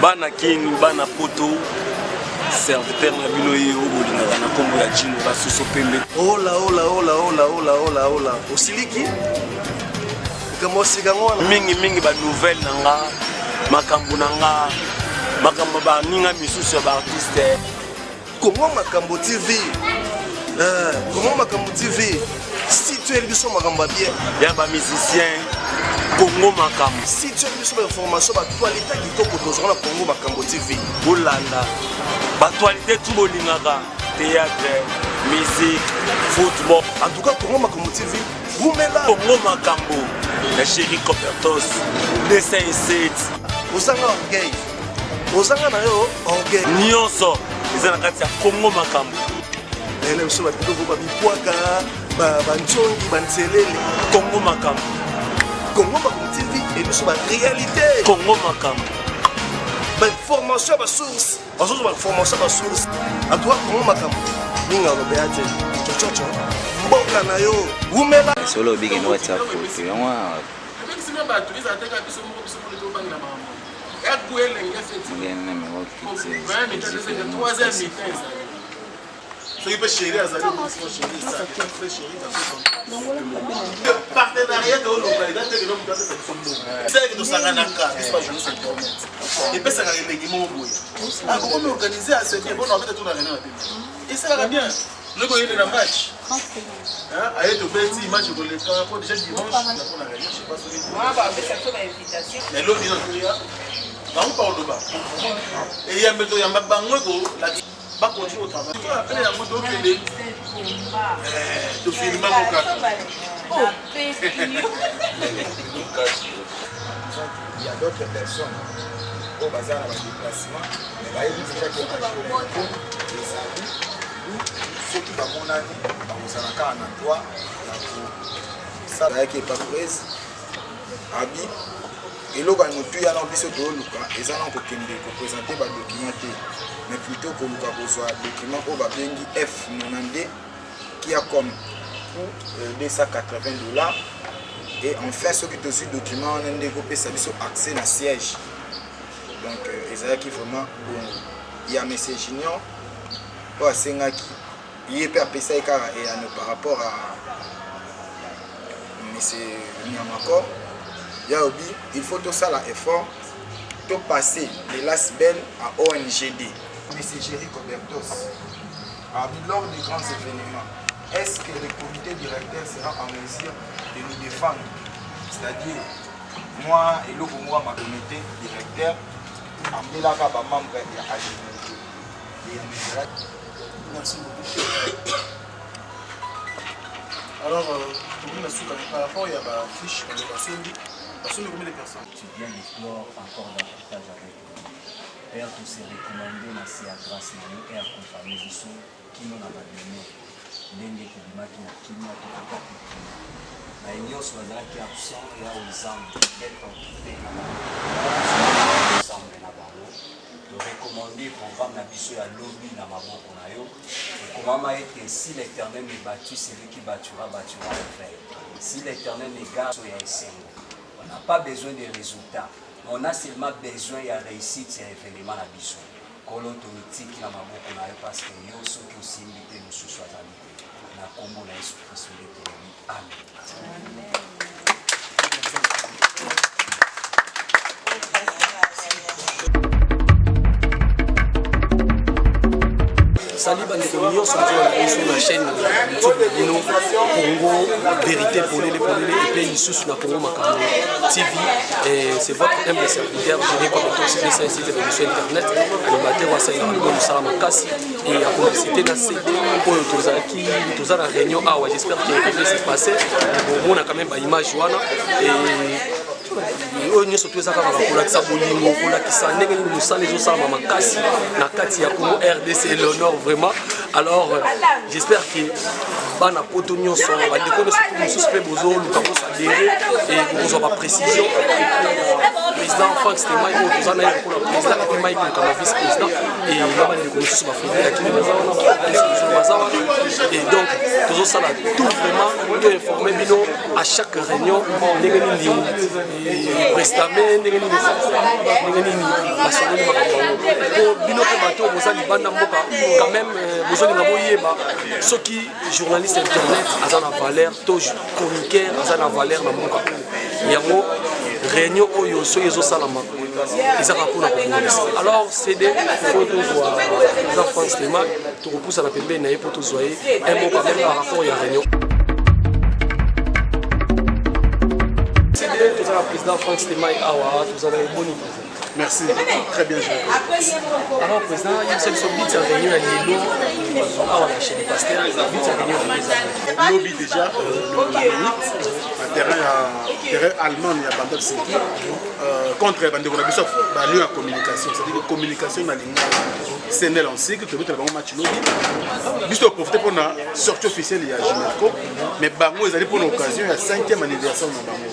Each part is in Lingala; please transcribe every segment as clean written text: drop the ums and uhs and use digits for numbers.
Bana kin bana poto serviteur na bino ye oyo bolingaka na nkombo ya jino basoso pembe. Ola ola ola ola ola ola ola osiliki likambo osika yango wana mingi mingi ba nouvelle na nga makambo na nga makambo baninga misusu ya baartiste. Congo Makambo TV eh, Congo Makambo TV si tu es biso makambo ya bien ya ba musicien Congo Makambo si tu es biso ba information ba actualité kitoko tozwa na Congo Makambo TV bolanda ba actualité tout bolingaka théâtre musique football en tout cas Congo Makambo TV wumela Congo Makambo na chéri Copertos 207 ozanga orgueil ozanga na yo orgueil nyonso eza na kati ya Congo Makambo na biso babiloko babipwaka banzongi banselele Congo Makambo Congo Makambo TV e biso ba réalité Congo Makambo ba information ya ba source bazozwa ba information ya ba source en tout cas Congo Makambo mingi aloba ya te cococo mboka na yo wumela solo obiki no WhatsApp foto yango wana soki mpe chéri azali partenariat toloba eza te keno moto apesa biso mbongo seke tosanganaka biso bajournaliste internet epesaka elengi moko boye akokomi organise assez bien bona abeta to na réunion na bino esalaka bien lobi oyende na match aye tobeti match ekoleka po déjà dimanche na pona réunion je sais pas soki mais lobi na toya bango pakoloba eyambe toyamba bango ekolakisa bakontinue kotravaille apele yango tokende tofilma ngo kaka. Il y a d'autres personnes oyo baza na ba déplacement mais bayebi déjà que ezali soki bamonani bakozala kaka na droit ya kosala yaki epa prese abi eloko ya motuya na biso toyoluka eza na kokende kopresente badocument te mais plutôt koluka kozwa document oyo babengi F92 qui a comme coût 280 $. Et enfin soki tozwi document wana nde ekopesa biso accès na siège. Donc ezalaki vraiment bongo ya monsieur Junior oyo asengaki ye mpe apesaki kaka eyano par rapport à monsieur Niamakor ya obi il faut tosala effort to passer de l'ASBL à ONGD. Monsieur Jerry Cobertos abi lors des grands événements est-ce que le comité directeur sera en mesure de nous défendre, c'est-à-dire moi eloko moko ya comité directeur ambelaka ba membre ya AGMT. Merci beaucoup. Alors, euh, par rapport à la fiche, combien de personnes? Tu viens d'explore encore davantage avec nous. Père, tu se recommandé na se ya grâce na yo e accompagner biso kino na bademe ndenge tobimaki na kimia tokokaki kimia. Baye nyonso bazalaki absent ya ozambe peut-être occupé na ensemble na bango. To recommander programme na biso ya lobi na maboko na yo. Ekomama ete si l'Éternel me battu, celui qui battura, battura en vain. Si l'Éternel me garde, ya esengo. On n'a pas besoin de résultats, mais on a seulement besoin ya réussite ya événement na biso. Kolo tomitiki na maboko na yo parce que yo soki osimbi te mosusu azali te. Na kombo na Yesu Kristo nde tolobi amen. Amen. Salut bandeko nyonso bozolanda biso na chaîne YouTube na bino Congo Vérité Polele Polele et puis lisusu na Congo Makambo TV. Et c'est votre humble serviteur Jerry Kwabeto c'est un site de biso internet animateur wa salela bino mosala makasi et ya complicité na CD oyo tozalaki toza na réunion awa j'espère que réunion s'est passé bomona quand même ba image wana et oyo nyonso to eza kaka kolakisa bolingo kolakisa ndenge nini mosala ezosalama makasi na kati ya Congo RDC l'honneur vraiment. Alors j'espère que bana poto nyonso, bandeko nyonso mosusu mpe bozoluka bosadere e bokozwa baprécision. Président Frank Stemai oyo toza na ye lokola président, epe Mike Mokama vice président, e na bandeko mosusu bafredi akimi baza wana, baza wana. Et donc tozosala tout vraiment to informe bino à chaque réunion ndenge nini prestame, ndenge nini basololi makambo yango, po bino mpe bato oyo boza libanda mboka quand même bozolinga boyeba soki journaliste internet aza na valeur to chroniqueur aza na valeur na mboka oyo. Yango réunion oyo soki ezosalama, ezaka mpona kobongisa. Alors cd faut tozwa eza Frank Stema, tokopusana pembeni na ye mpo tozwa ye un mot quand même par rapport ya réunion. Cd, toza na président Frank Stemai awa, toza na eboni, président? Merci, très bien géré. Alors président, yebisa biso but ya réunion ya lelo awa na chez les pasteurs. But ya réunion lelo eza? Lobi déjà, le 8, na terrain ya terrain allemand ya Bandal City, contre bandeko na biso balion ya communication, c'est-à-dire que communication na lingala CNL en cycle, tobetela bango match lobi. Biso toprofite mpona sortie officielle ya Jumelco, mais bango ezali mpona occasion ya 5e anniversaire na bango.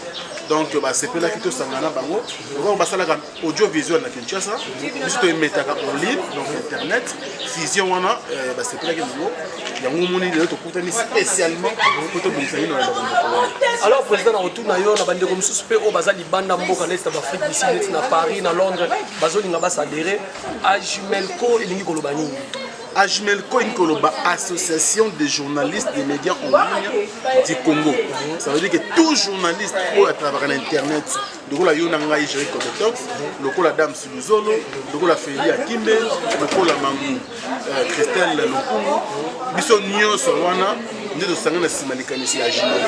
Donc basepelaki tosangana na bango lokola basalaka audiovisuel na Kinshasa, biso toemetaka en ligne, donc internet fusion wana basepelaki nango. Yango omoni lelo tokutani spécialement po tobongisa nino na bandeko wana. Alors président, na kotuna yo na bandeko mosusu mpe oyo baza libanda mboka, neti na baAfrique du Sud, neti na Paris, na Londres, bazolinga basadere Ajumelco, elingi koloba nini? Ajumelco elingi koloba Association des journalistes des médias en ligne du Congo. Ça veut dire que tout journaliste oyo atravaka na internet, lokola yo na ngai Géri Cobetox, lokola Dame Siluzolo, lokola Feli Akimbe, lokola Mangu Christelle Lokungu, biso nyonso wana nde tosanga na nsima likanisi ya Jumel.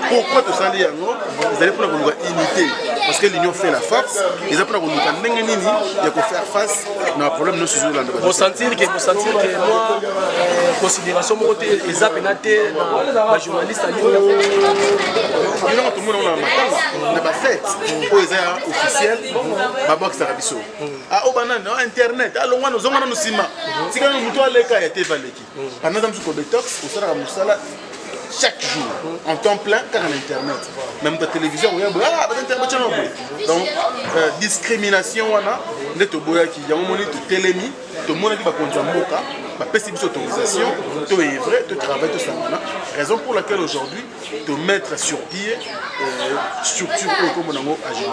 Pourquoi tosali yango? Ezali mpona koluka unité, parce que l'union fait la force. Eza mpona koluka ndenge nini ya kofaire face na baproblème nyonso ezolanda. Bosentir que moi considération moko te eza pena te na bajournaliste alingi? Biloko tomona na matanga, na bafete oyo eza ya officiel, babwakisaka biso oyo banani internet alongwana, ozonga nano nsima, tika nano moto aleka ya te valeki. Pendant za mosusu Cobetox osalaka mosala chaque jour en temps plein kaka na internet, mais moto ya télévision oya boye, ah, baza internet botyana boye. Donc discrimination wana nde toboyaki yango. Moni totelemi, tomonaki bakonzi ya mboka bapesi biso autorisation to œuvre, to travail, tosangana, raison pour laquelle aujourd'hui to mettre sur pied structure oyo komona yango Agimel.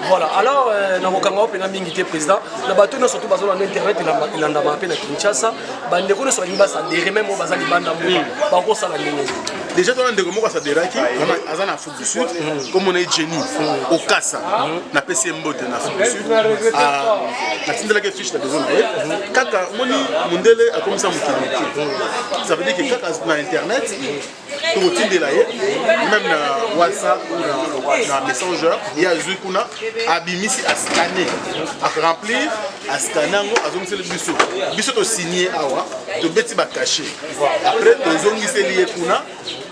Voilà. Alors nakokanga o mpena mingi te, président. Na bato nyonso to bazolanda internet, elandama mpe na Kinshasa, bandeko nyonso balingi basadere, même oyo baza libanda mboka, bakosala ndenge? Déjà tona ndeko moko asaderaki, aza na Afrique du Sud, komona ye Jenny Okasa. Napesi ye mbote na Afrique du Sud. Natindelaki fiche na besoin na ye. Kaka moni mondele akomisa mokili moke, ça veut dire que kaka na internet tokotindela ye, même na WhatsApp ou na Messenger. Ye azwi kuna, abimisi, ascane, aremplir, ascane yango, azongiseli biso. Biso tosigne awa, tobeti bacachet, après tozongiseli ye kuna,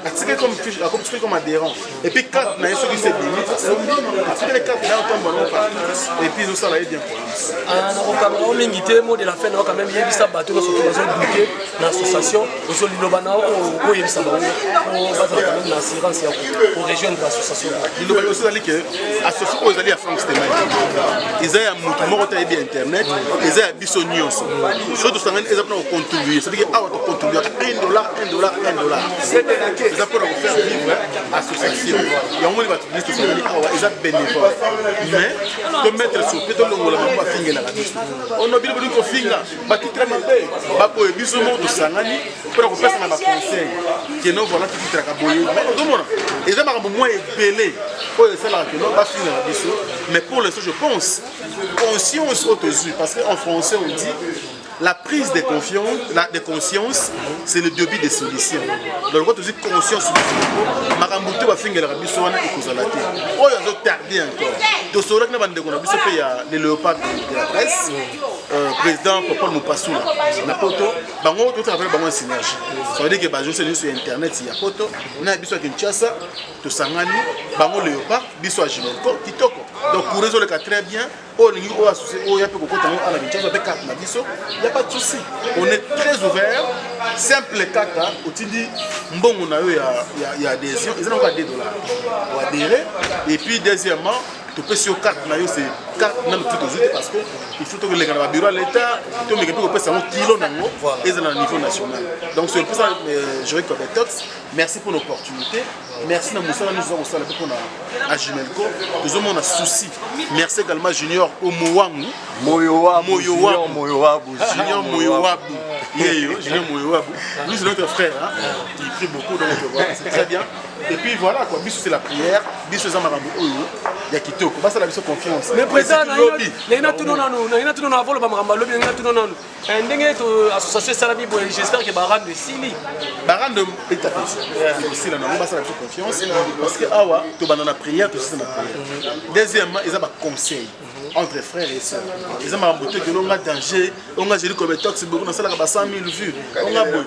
atikali comme fiche, atikali comme adhérent. Et puis carte na ye soki se bimi, asombi, atikali carte na ye, otomba nango partout, et puis ezosala ye bien. Nakokanga o mingi te. Mot de la fin na yo quand même, yebisa bato nyonso to bazodute na association, ozoliloba na oyebisa bango po bazala quand même na assurance ya korejoindre association. Liloba liboso ezali ke association oyo ezali ya Frank Stemai, eza ya motu moko te ayebi ya internet, eza ya biso nyonso. Soki tosangani, eza mpona kocontribue, c'est-à-dire awa tocontribuaka 1 dollar, 1 dollar, 1 dollar, eza mpona kofaire vivre association yango. Moni bato nyonso tosangani awa, eza bénévole, mais tomettre sur pied, tolongola bango bafingelaka biso ono bino bolingi kofinga batitre mabe baboye. Biso moko tosangani mpona kopesa na baconseil keno voilà, totitraka boye. Ozomona eza makambo mwa ebele oyo esalaka keno bafingaka biso, mais pour l'instant je pense conscience oyo tozwi, parce que en français on dit: la prise de confiance, de conscience, c'est le début des solutions. Donc quand tozwi conscience, makambo te bafingelaka biso wana ekozala te. Oyo azotarde encore, tosololaki na bandeko na biso mpe ya le léopard de la presse, président Popol Mopasula na poto. Bango totravaille bango en synergie, ça veut dire que bajournaliste nyonso ya internet ya poto na biso ya Kinshasa tosangani, bango léopard, biso ya Gimelco, kitoko. Donc courrier ezoleka très bien. Oyo olingi oyo associe oyo ya mpe kokota yango ana Kinshasa mpe carte na biso, ya pas de souci, on est très ouvert. Simple, kaka otindi mbongo na yo ya adhésion, eza nango 2 $ oadhérer. Et puis deuxièmement, topesi yo carte na yo. C'est carte nanu te tozwi te, parce que il faut tokoleka na babureau ya l'État, tomeka mpe kopesa yango kilo nango ezala na niveau national. Donc c'est mpesa Jerry Cobetox, merci pour l'opportunité, merci na mosala nyonso oza kosala mpe mpona Ajimelco. Tozomona souci. Merci également Junior Omowangu. Moyowabu. Moyowabu. Moyowabu. Junior Moyowabu yeyo, Junior Moyowabu, lui c'est notre frère, hein, il prie beaucoup. Donc voilà, c'est très bien. Et puis voilà quoi, biso c'est la prière, biso eza makambo oyo ya kitoko, basala biso confiance. Mais président, Lobi. Naina tuno na avoloba makambo alobi. Naina tuno nanu ndenge to association esalami boye, j'espère que barando esili. Barando petit à petit ekosila nango. Basala biso confiance, parce que awa tobanda na prière, tosisa na prière. Deuxièmement, eza baconseil entre frères et sœurs, eza makambo te kelo nga danger onga Jerry Cobetox beaucoup nasalaka ba 100 000 vues onga boye.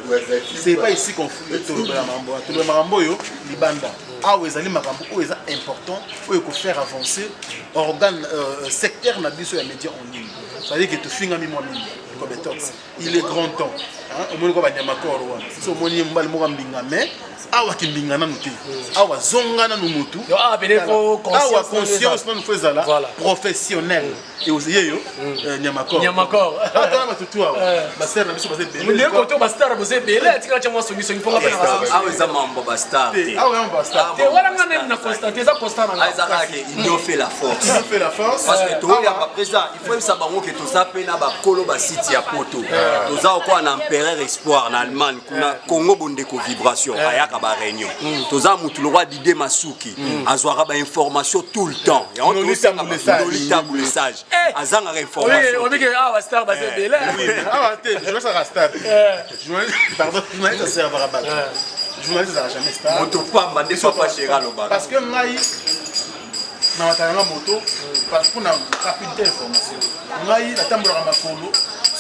C'est pas ici qu'on tolobela makambo wana. Tolobela makambo oyo libanda. Awa ezali makambo oyo eza important, oyo ekofaire avancer organe secteur na biso ya média en ligne. C'est-à-dire que tofingami mwa mingi. Cobetox, il est grand temps, omoni kwa banyama koro wana, so omoni ye mobali moko ambinga, mais awa kimbinga nanu te, awa zonga nanu motu. Awa conscience nanu fo ezala professionnel. Yeyo Nyamakor. Nyamakor. Atala bato tu awa, basere na biso baza ebele. Ndenge koto bastar boza ebele, atikala tia mwa songisongi mponga mpe. Awa eza mambo bastar te. Awa yambo bastar. Te, wana nga nani na constate, eza constat na nga. Eza kaka ke union fait la force. Union fait la force. Parce que toyamba président, il faut yebisa bango ke toza mpe na bakolo basite ya poto. Toza okoa na Empereur Espoir na Allemagne kuna, Congo Bondeko Vibration ayaka baréunion. Toza mutu lokwa Dide Masuki, azwaka bainformation tout le temps. Nolita Boulesage azangaka information. Obike awa star baza ebele. Awa te, journaliste azaka star? Pardon, journaliste aservaka bato, journaliste azalaka jamais star. Moto pamba nde papa chéri alobaka. Parce que ngai nawataka nga moto mpona rapidité information. Ngai natambolaka makolo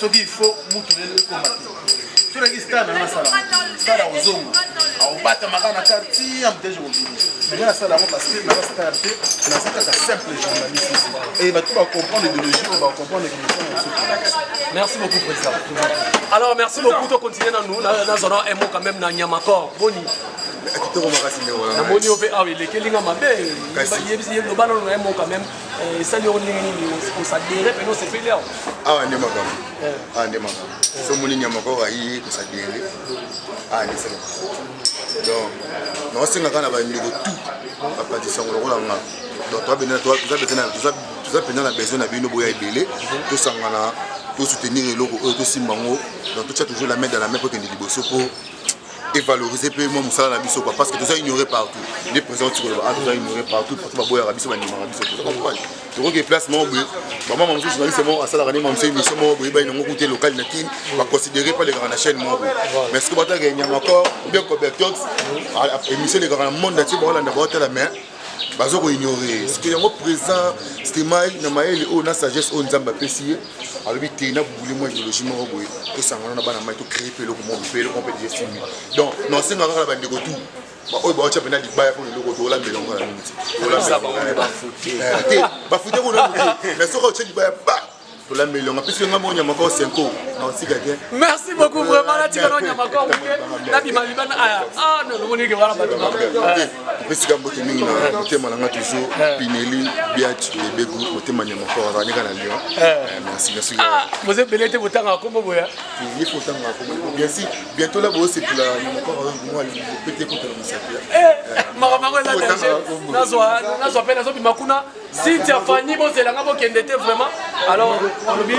soki il faut mutu lelo ekoma te. Soki star nanga nasala, star akozonga, akobatamaka na quartier, embouteillage ekobima. Mais ngai nasala yango parce que naza star te, naza kaka simple journaliste et bato bacomprendre idéologie oyo, bacomprendre que mosala na biso. Merci beaucoup, président. Alors merci beaucoup. Tocontinue nanu nazwana un mot quand même na Nyamakor. Boni? Kitoko makasi, ndeko. Namoni yo mpe awa, elekelinga mabe. Loba nanu na un mot quand même, esali yo ndenge nini osadere pene, osepeli awa? Awa nde makambo, awa nde makambo. So omoni Nyamakor aye kosadere awa nde esala. Donc naosengaka na bandeko tout bapanzisango lokola nga. Donc toza mpenza na besoin na bino, boya ebele, tosangana, tosoutenir eloko oyo, tosimba yango. Donc totia toujours la main dans la main po ekende liboso, po evaloriser mpe mwa mosala na biso quoi, parce que toza ignoré partout. Nde président tikoloba a toza ignoré partout, partout baboyaka biso, bandimaka biso. Toza comprendre, tokoki place moko boye, bamama mosusu journaliste moko asalaka nde mamosu émission moko boye, bayina ngo kute local na Kini, baconsidéré mpe alekaka na chaîne moko boye. Mais soki bataka Nyamakor bien Cobetox, émission elekaka na monde entier, baolanda, baotala, mais baza koignore. Soki yango président Stemai na mayele oyo na sagesse oyo Nzambe apesi ye, alobi te nabule mwa idéologie moko boye, tosangana na bana mai, tocrée mpe eloko moko mpe eloko mpe estime. Donc nasenga kaka na bandeko tu oyo baotya mpena libaya mpona eloko, tolambela yango na nini te, bafute kuna te, mais soki otya libaya ba tolambeli yango, apesi nga mo Nyamakor 5 na osika te. Merci beaucoup vraiment. Natika na Nyamakor moke, nabima libanda aya. Ah non, omonike wana bato. Apesika mbote mingi na motema na nga toujours, Pineli Biat Lebegu, motema Nyamakor azalaka na Lyon. Merci, merci. Boza ebele te, botangaka kombo boya. Ye fo otangaka kombo, bien sûr. Bientôt la bosepela, Nyamakor mwa pete ekotala mosapi. Makambo yango eza danger. Nazwa mpe nazobima kuna. Cynthia Fanny, bozelanga, bokende te vraiment. Alors olobi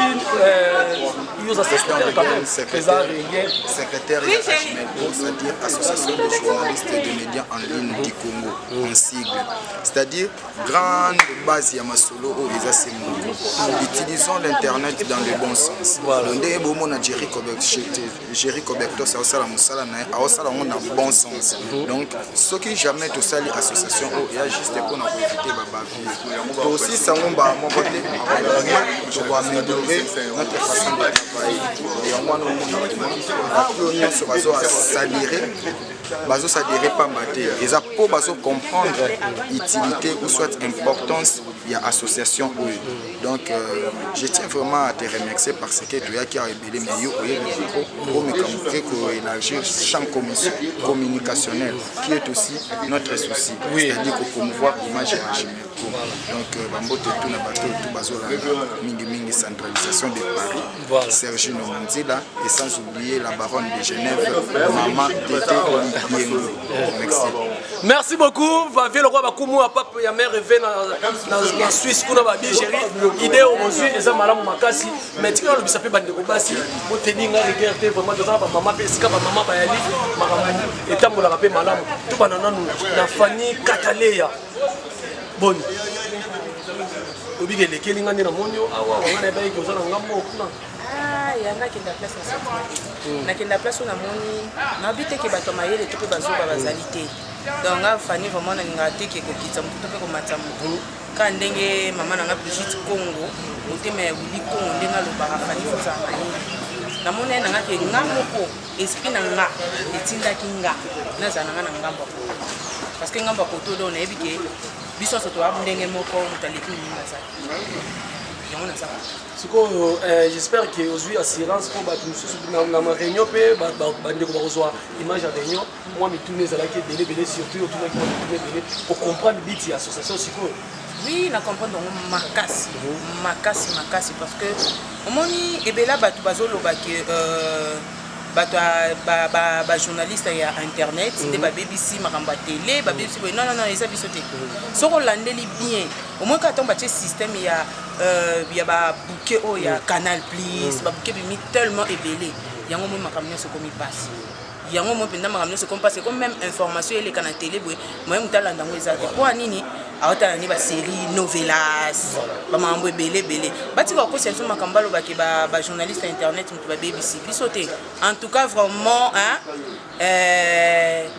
yo oza secrétaire quand même, eza rien. Secrétaire ya AJMELCO, c'est-à-dire Association de journalistes et de médias en ligne du Congo en sigle. C'est-à-dire grande base ya masolo oyo eza se moko: utilisons l'internet dans le bon sens. Donc ndenge bomona Jerry Cobetox aosala mosala na ye, aosala yango na bon sens. Donc soki jamais tosali association oyo, eya juste mpona koéviter babavure. Tosisa yango mbala moko te, tokoaméliorer notre façon de travailler. Yango wana omona bato oyo nyonso bazosadere, bazosadere pamba te, eza mpo bazocomprendre utilité ou soit importance ya association oyo. Donc je tiens vraiment à te remercier parce que toyaki awa ebele, mais yo oyebi mpo omeka moke koélargir champ communicationnel qui est aussi notre souci, c'est-à-dire kopromouvoir image ya Agimelco. Donc bambote tu na bato oyo tu bazolanda mingimingi, centralisation de Paris. Voilà. Sergino Monzila et sans oublier la baronne de Genève, Maman Tété Libiengo. Merci. Merci beaucoup. Bavie lokwa bakumu ya pape ya mare ve na Suisse kuna, babi géri idée oyo bozwi eza malamu makasi. Mais tika nalobisa mpe bandeko basi, boteni nga rigueur te. Vraiment, toza na bamama mpe, esika bamama bayali, makambo etambolaka mpe malamu. Tobana nanu na Fani Kataleya. Boni, obika elekeli nga nde namoni yo awa, wanga nayebaki oza na ngambo kuna. Ah, ya nakenda place na sentiment te, nakenda place oyo namoni, nayebi te ke bato ya mayele to mpe bazoba bazali te. Donc nga Fani, vraiment nalingaka te ke kokitisa motu to mpe komatisa motu, kaka ndenge mama na nga Brigitte Congo, motema ya Wili Congo, ndenge alobaka: "Fani, fozala mayele." Namoni ye na nga ke nga moko esprit na nga etindaki nga nazala na nga na ngambo ya koto, parce que ngambo ya koto donc nayebi ke biso nyonso toya ndenge moko, moto aleki moninga azali, yango naza koto. Sikoyo j'espère ke ozwi assurance mpo bato mosusu na réunion mpe bandeko bakozwa image ya réunion. Mwa mituna ezalaki ebele ebele, surtout otunaki mwa mituna ebele kocomprendre but ya association sikoyo. Oui, na comprendre yango makasi makasi makasi, parce que omoni ebele bato bazoloba ke bato bajournaliste ya internet nde babebisi makambo ya tele, babebisi boye. Non, non, non, eza biso te. Soki olandeli bien, omoi kaka ntango batie système ya babouquet oyo ya Canal Plus, babouquet bimi tellement ebele, yango moi makambo nyonso ekomi mpasi. Yango moi mpenza makambo nyonso ekomi mpasi, comme même information eleka na tele boye, moye moto alanda yango eza te. Mpo ya nini? Aotala nde basérie novelas, bamakambo ebele ebele. Batika kokosa biso makambo, balobaki bajournaliste ya internet moto babebisi. Biso te, en tout cas vraiment, hein,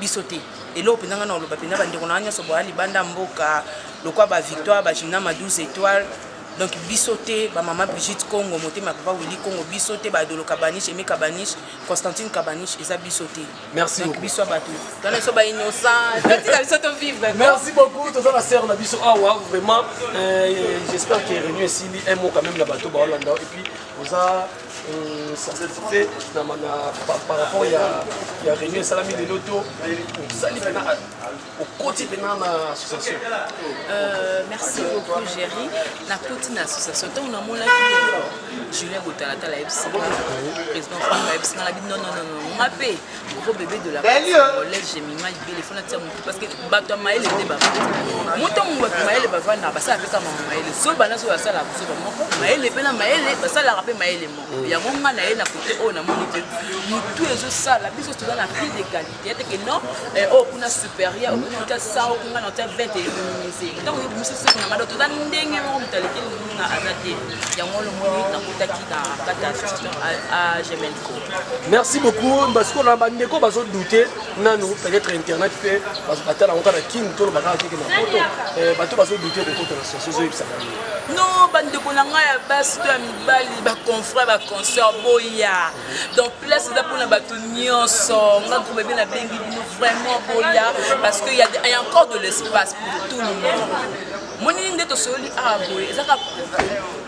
biso te. Eloko mpenza nga na oloba mpenza, bandeko na nga nyonso boya libanda mboka, lokwa bavictoire, bagymnama 12 étoiles, donc biso te. Bamama Brigitte Congo, motema ya papa Willi Congo, biso te. Badolo Kabaniche, Aimé Kabaniche, Constantine Kabaniche, eza biso te. Merci Donc beaucoup. biso ya bato twana, biso bainnocent, totika biso tovivre. Merci beaucoup. Toza na sere na biso awa. Vraiment, j'espère que réunion esili. Un mot quand même na bato baolanda, et puis oza satisfait par rapport ya réunion esalami lelo, to osali mpena, okoti mpena na association? Merci beaucoup, Géri. Nakoti na association ntango namonaki Julien Botalatala ayebisi nga, président Frank ayebisi nga, nabi non, non, non, non, nga mpe gros bébé de la congolaise Jemima Ibele, fo natia motu, parce que bato ya mayele nde bavandi. Motango bato mayele bavandaka, basala mpe kaka mama mayele. Zoba na zoba basalaka zoba moko, mayele mpe na mayele basalaka mpe mayele moko. Yango nga na ye na kote oyo namoni te motu ezosala biso toza na pied d'égalité ete ke non, oyo kuna supérieur, oyo kuna otia 100, oyo kuna na otia 20, eminimize ntango oyebimisi soko na nga. Toza ndenge moko, moto aleki moninga aza te. Yango lomoni nakotaki na kati ya association Agemelco. Merci beaucoup. Basiko na bandeko bazodouter nanu, peut-être internet mpe batala yango kaka na Kini, to lobaka keke na poto, bato bazodouter kokota na association, ozoyebisa bango? Non, bandeko na ngai ya basi to ya mibali, baconfrère, baconsœur, boya. Donc place eza mpona bato nyonso. Nga groupe ebe nabengi bino vraiment, boya, parce que y a encore de l'espace pour tout le monde. Moni nde tosololi awa boye, eza kaka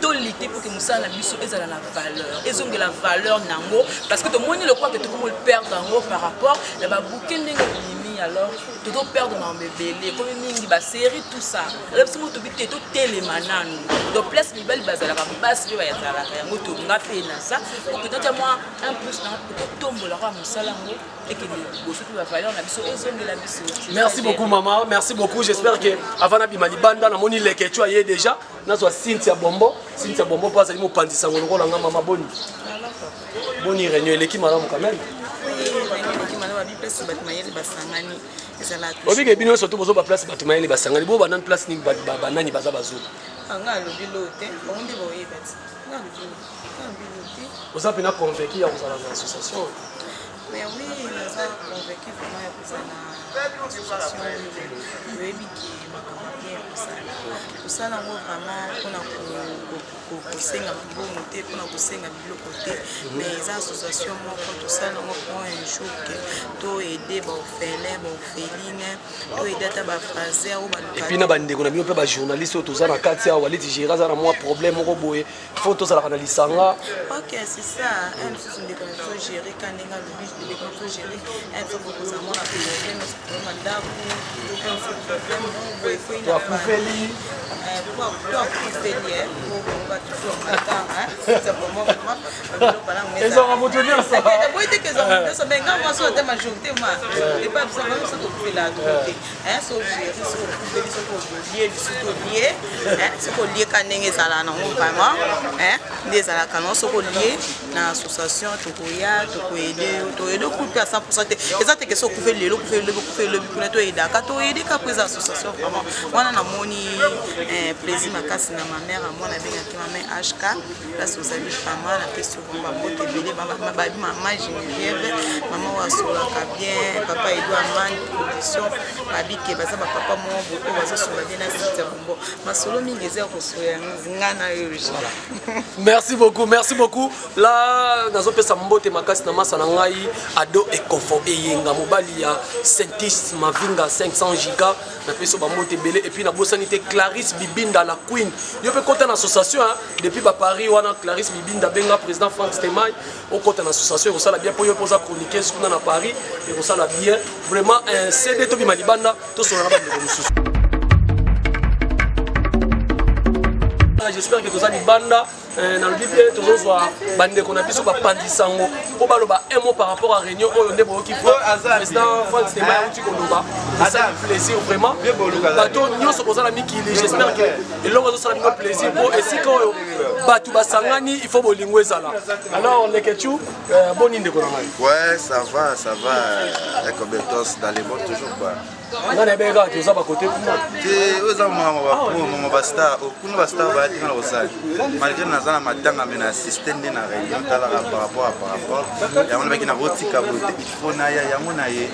tolite pour ke mosala na biso ezala na valeur, ezongela valeur nango, parce que tomoni lokola ke tokomi perdre yango par rapport na babouquet ndenge ebimi. Alors tozoperdre makambo ebele, ekomi mingi basérie, tout ça. Alors biso mo tobi te, totelema nanu. Donc place mibali bazalaka, basi mpe bazalaka. Yango tonga mpe na ça oke totia mwa un plus na totombolaka mosala yango ekende liboso, mpe bavaleur na biso ezongela biso. Merci beaucoup, maman, merci beaucoup. J'espère que avant nabima libanda, namoni leketu aye déjà, nazwa Cynthia Bombo, Cynthia Bombo mpo azali mopanzi sango lokola nga. Mama, boni boni, réunion eleki malamu quand même? Place bato mayele basangani ezala. Obike bino nyonso to bozo baplace bato mayele basangani, bo banani, place nini, banani baza bazoba? Nga alobi lo te, bango nde baoyeba ti nga alobi, nga alobi lo te. Oza mpena convaincu ya kozala na association? Mais oui, naza convaincu vraiment ya kozala na association oyo. Toyebi ke makambo ya bien ya kosala. Kosala yango vraiment mpona kosenga mbongo te, mpona kosenga biloko te. Mais eza association moko tosala yango pour un jour ke to aider ba orphelins, ba orphelines, to aider ata ba phraser oyo balukaka. Et puis na bandeko na bino mpe ba journalistes oyo toza na kati awa, Walidi Gérard aza na mwa problème moko boye. Faut tozalaka na lisanga. Ok, c'est ça. Un mosusu ndeko na biso Géri ka ndenge alobi ndeko na biso Géri un mosusu akokozala mwana problème problème ya ndako un mosusu problème moko boye ekwei na akufeli to akufeli po bango bato matanga c'est vraiment vraiment biloko na ezwaka moto nyonso boye te ke ezwaka moto nyonso mais nga mwasi oyo te majorité ma epa biso bango biso tokufela trop te Hein, so gérer soki okufeli soki olie lisusu olie soki olie ka ndenge ezalaka nango vraiment nde ezalaka nango soki olie na association tokoya tokoyede yo toyede okufi mpe a 100 te eza teke soki okufeli lelo okufeli lobi okufeli lobi kuna toyedaka toyede kaka mpo eza association vraiment wana namoni eh, plaisir makasi na ma mère amwana abengaki ma mère hk place ozali vraiment napesi yo bambote ebele babi mama geneviève mama oyo asolaka bien papa edo amani production babike baza bapapa moko boye oyo bazosola bien na site ya bombo masolo mingi eza ya kosola nga na yo merci beaucoup merci beaucoup la nazopesa mbote makasi na masa na ngai ado ekofo eyenga mobali ya sentis mavinga 500 giga napesi yo bambote ebele epuis nabosani te clarisse bibinda la queen yo mpe kota na association depuis ba paris wana clarisse bibinda benga président frank stemay okota na association ekosala bien mpo yo mpe oza chroniqueuse kuna na paris ekosala bien vraiment un cd tobima libanda tosolola na bandeko mosusu j'espère que toza libanda eh, nalobi mpe tozozwa bandeko na biso bapanzi sango mpo baloba un mot par rapport à réunion oyo nde boyoki président frank stemay auti koloba esali plaisir vraiment bato nyonso boza na mikili j'espère que eloko ezosala bino plaisir mpo esika oyo bato basangani il faut bolingo ezala alors leketchu euh, boni ndeko na ngai ouais ça va ça va ekobetos dans les mots toujours quoi nga nayebi kaka toza bakote kuna te oyo eza mama bapro mama bastar oh, kuna bastar baya tina na kosala malgré naza na matanga me na assiste nde na réunion talaka par rapport à par rapport yango nabaki nakotika boye te il faut naya yango na ye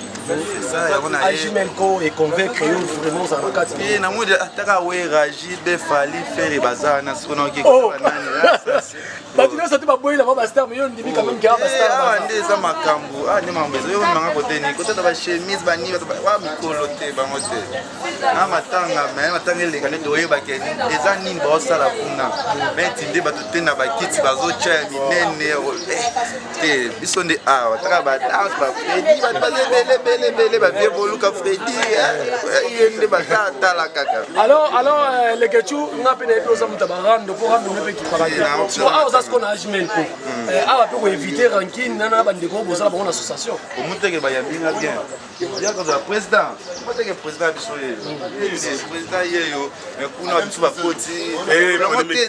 Ajimelco est convaincre yo vraiment ozala na kati te namoni ataka wera jb fali fere baza wana siko naoki oh. bato nyonso te baboyi na ba bastar mais yo ndimi quand même kaka bastar awa nde eza makambo awa nde makambo eza yo manga kote nini kotata bachemise banini wa mikolo te bango te na matanga me matanga eleka nde toyebake eza nini baosala kuna me tinde bato te na bakiti bazotya ya minene eh, te biso nde awa taka badanse bafredi bato baza ebele ebele ebele bavie boluka fredi eh, ye nde baza atala kaka alors alors euh, lekechu nga mpe nayebi oza moto ya barando mpo rando nde mpe ekipaka te po awa oza sikoyo na ajmel po hmm. eh, awa mpe koevite rankine nana bandeko oyo bozala bango na association omuteke bayambi nga bien ya kozala président oteke président ya biso yeyo président yeyo mais kuna biso bakoti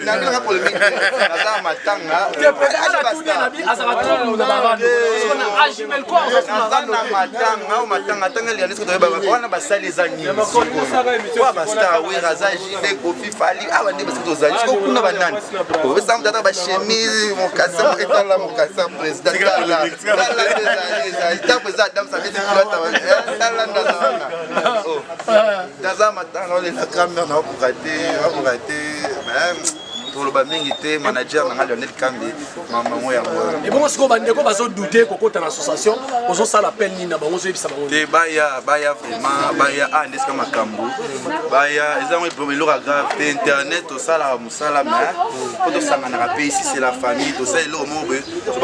nalingaka polémique naza matanga naza na matanga o matanga tanga eleka nde toyeba wana basali eza nini sikoyo bastar wera aza jide kofi fali awa nde basiki tozali sikoyo kuna banani opesa moto ata bachemise mokasa etala mokasa président tala tala eza adam sabeti kulata tala ndaza wana ndaza matanga olela camera naokoka te naokoka te toloba mingi te manager na nga lionel kambi mamango yango ebongo sikoyo bandeko bazodoute kokota na association ozosala appel nini na bango ozoyebisa bango te baya baya vraiment baya a ah, nde esika makambo baya eza yango eloko ya grave te internet tosalaka mosala mais po tosanganaka mpe ici c'est la famille tosala eloko moko boye so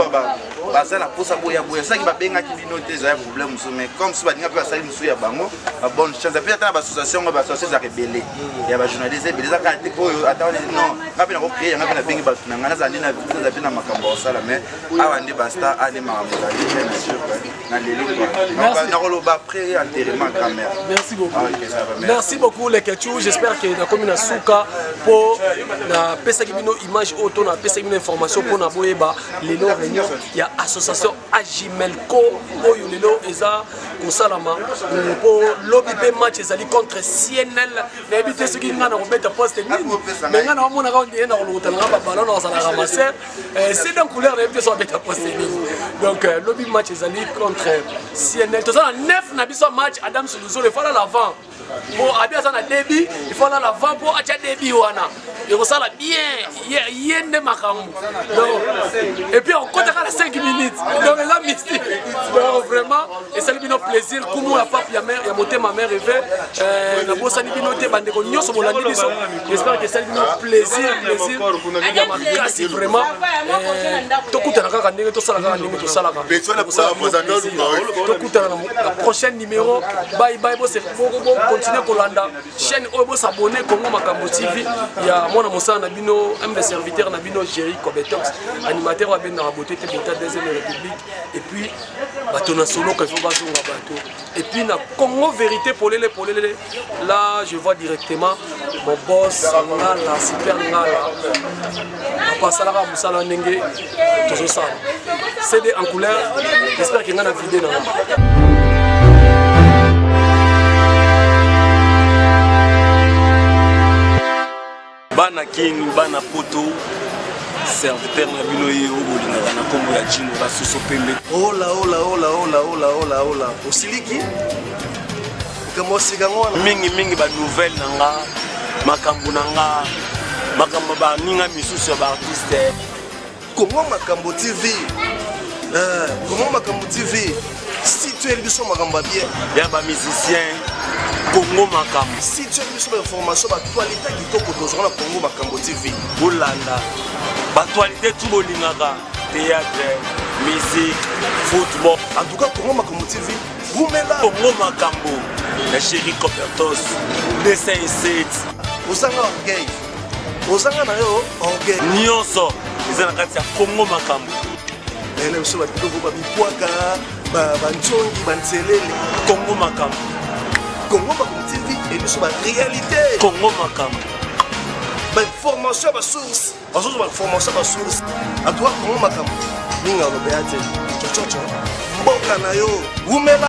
baza na mposa boya boya soki babengaki bino te ezali problème mosusu mais comme so baninga mpe basali mosusu ya bango ba bonne chance mpe ata na baassociation yango baassociation ezalaka ebele ya bajournaliste ebele eza kaka te oyo ata wana non nga mpe nakocree yanga mpe nabengi bato na ngai nazala nde naza mpe na makambo ya kosala mais awa nde basta awa nde makambo ezali bien sûr na lelo nakoloba après enterrement grand-mère merci beaucoup ah, merci beaucoup leketchou j'espère que nakomi na suka mpo napesaki bino image oyo to napesaki bino information mpo na boyeba lelo réunion ya association Ajimelco oyo lelo eza kosalama mpo lobi mpe match ezali contre CNL. Nayebi te soki ngai nakobeta poste nini, mais ngai naomonaka ondire na kolokota na ngai baballon na kozala ramasser c'est donc couleur, nayebi te soki abeta poste nini. Donc lobi match ezali contre CNL, toza na 9 na biso match. Adam Suluzolo efala l'avant po abi aza na débit, il faut alala avant mpo atya débit wana ekosala bien ye nde makambo. Donc et puis okotaka na 5 minutes, donc eza mystique. Donc vraiment esali bino plaisir. Kumu ya pape ya mare ya motema mare eve, nabosani bino te. Bandeko nyonso bolandi biso, j'espère que esali bino plaisir, plaisir ya makasi vraiment. Tokutana kaka ndenge tosala, kaka ndenge tosalaka, tokutana na prochaine numéro. Bye bye. Bocontinue kolanda chaîne oyo, bosabone Congo Makambo TV ya mwana mosala na bino, humble serviteur na bino, Géri Cobetox, animateur oyo abendaka bote te bota deuxième république. Et puis bato na soloka, il faut bazonga bato. Et puis na Congo Vérité polele polele, là je vois directement mon boss Ngala, super Ngala, papa asalaka mosala ndenge tozosala CD en couleur. J'espère que nga na vide na nga. Bana Kini, bana Poto, serviteur na bino ye oyo bolingaka na nkombo ya Jino Basoso Pembe. Ola ola ola ola ola ola ola, osiliki likambo osika yango wana. Mingimingi banouvelle na nga, makambo na nga, makambo baninga misusu ya baartiste. Kongo Makambo TV, Kongo Makambo TV, si toyeli biso makambo ya bien ya bamusicien, Kongo Makambo. Si toyeli biso bainformation, baactualité kitoko, tozwaka na Kongo Makambo TV. Bolanda baactualité tu bolingaka, théâtre, musique, football. En tout cas Kongo Makambo TV wumela. Kongo Makambo na Chéri Copertos 207. Ozanga orgueil, ozanga na yo orgueil. Nyonso eza na kati ya Kongo Makambo. Na biso babiloko babipwaka, banzongi, banzelele. Kongo Makambo. Kongo Makambo TV e biso baréalité. Kongo Makambo. Bainformation ya basource, bazozwa bainformation ya basource. En tout cas Kongo Makambo mingi alobeya te cococo, mboka na yo wumela.